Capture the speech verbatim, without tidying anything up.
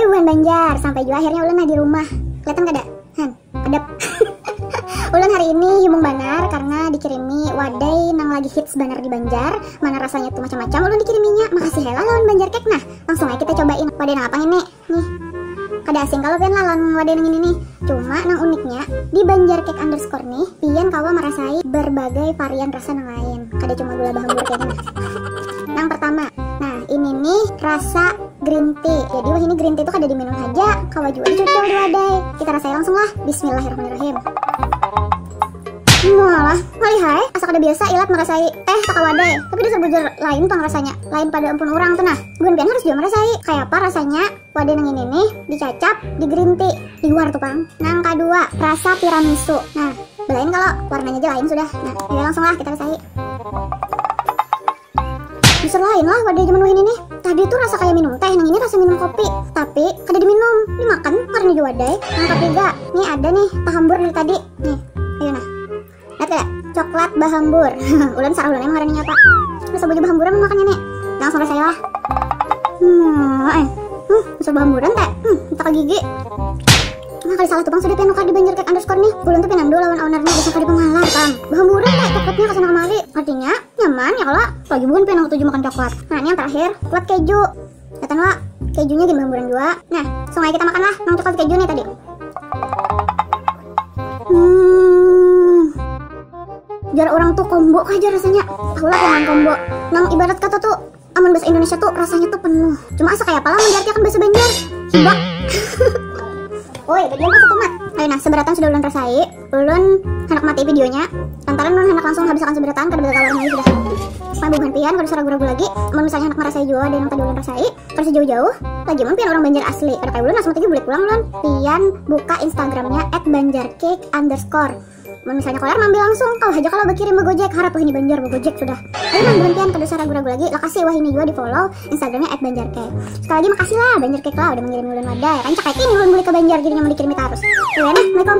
Buhan Banjar, sampai jua akhirnya ulun nah di rumah. Kelihatan kada? Han, kedap. Ulun hari ini himung banar karena dikirimi wadai nang lagi hits banar di Banjar. Mana rasanya tuh macam-macam ulun dikiriminya. Makasih hela lawan Banjar Cake nah. Langsung aja kita cobain. Wadai nang apa ini? Nih. Kada asing kalau pian lah lawan wadai nang ini nih. Cuma nang uniknya di Banjar Cake underscore nih, pian kawa merasai berbagai varian rasa nang lain. Kada cuma gula bahambur kayak ini. Nang pertama, nah ini nih rasa green tea. Jadi wah ini green tea itu kada diminum aja, kawa juga dicucul di wadai. Kita rasai langsung lah. Bismillahirrahmanirrahim. Malah, malihai, asa kada biasa ilat merasai teh takawa wadai. Tapi dasar bujur lain pang rasanya, lain pada ampun orang tuh nah. Buhan pian harus juga merasai. Kayak apa rasanya wadai nang ini nih dicacap di green tea liwar tuh pang. Nang kedua, rasa tiramisu. Nah, belain kalau warnanya aja lain sudah. Nah, ya langsung lah kita rasai. Bisa lain lah wadai zaman wahini nih. Tadi tuh rasa kayak minum teh, nang ini rasa minum kopi. Tapi kada diminum, dimakan karena di wadai. Yang ketiga, nih ada nih tahambur dari tadi. Nih, ayo nah. Lihat kada? Coklat bahambur. Ulun sarah ulun emang ada nyata. Rasa baju bahamburan makannya nih. Langsung rasa lah. Hmm, eh. Hmm, rasa bahamburan teh. Hmm, kita ke gigi. Nah, kali salah tuh bang sudah pian nukar di Banjar Cake underscore nih. Ulun tuh pinandu lawan ownernya bisa kada pengalah bang. Bahamburan teh coklatnya kasana kemari. Artinya nyaman ya kalau lagi bukan pian tujuh makan coklat. Nah, ini yang terakhir, coklat keju. Datang lah, kejunya gini bahamburan juga. Nah, langsung aja kita makan lah, nang coklat keju nih tadi. Hmm, jar orang tuh combo aja rasanya. Tahu lah kan combo. Nang ibarat kata tuh, amun bahasa Indonesia tuh rasanya tuh penuh. Cuma asa kayak apa lah menjartiakan bahasa Banjar. Hibak. Oi, badiam pas tumat. Ayo nah, seberatan sudah ulun rasai, ulun hendak mati videonya. Lantaran ulun hendak langsung habiskan seberatan kada bagawa lagi sudah. Supaya bubuhan pian kada usah ragu-ragu lagi. Amun misalnya hendak merasai jua ada yang tadi ulun rasai, kada usah jauh-jauh. Lagi mun pian orang Banjar asli, kada kayak ulun langsung tadi bulik pulang ulun. Pian buka Instagramnya at banjarcake underscore. Mun misalnya koler maambil langsung, kawa haja kalau bakirim bagojek, harap wahini Banjar bagojek sudah. Ayo nang buhan pian kada usah ragu-ragu lagi, lakasi wahini jua di follow Instagramnya at banjarcake. Sekali lagi makasih lah Banjar Cake lah udah mengirim ulun wadai. Rancak kayak ini ulun bulik ke Banjar jadinya mau dikirimi tarus. Iya nah, assalamualaikum.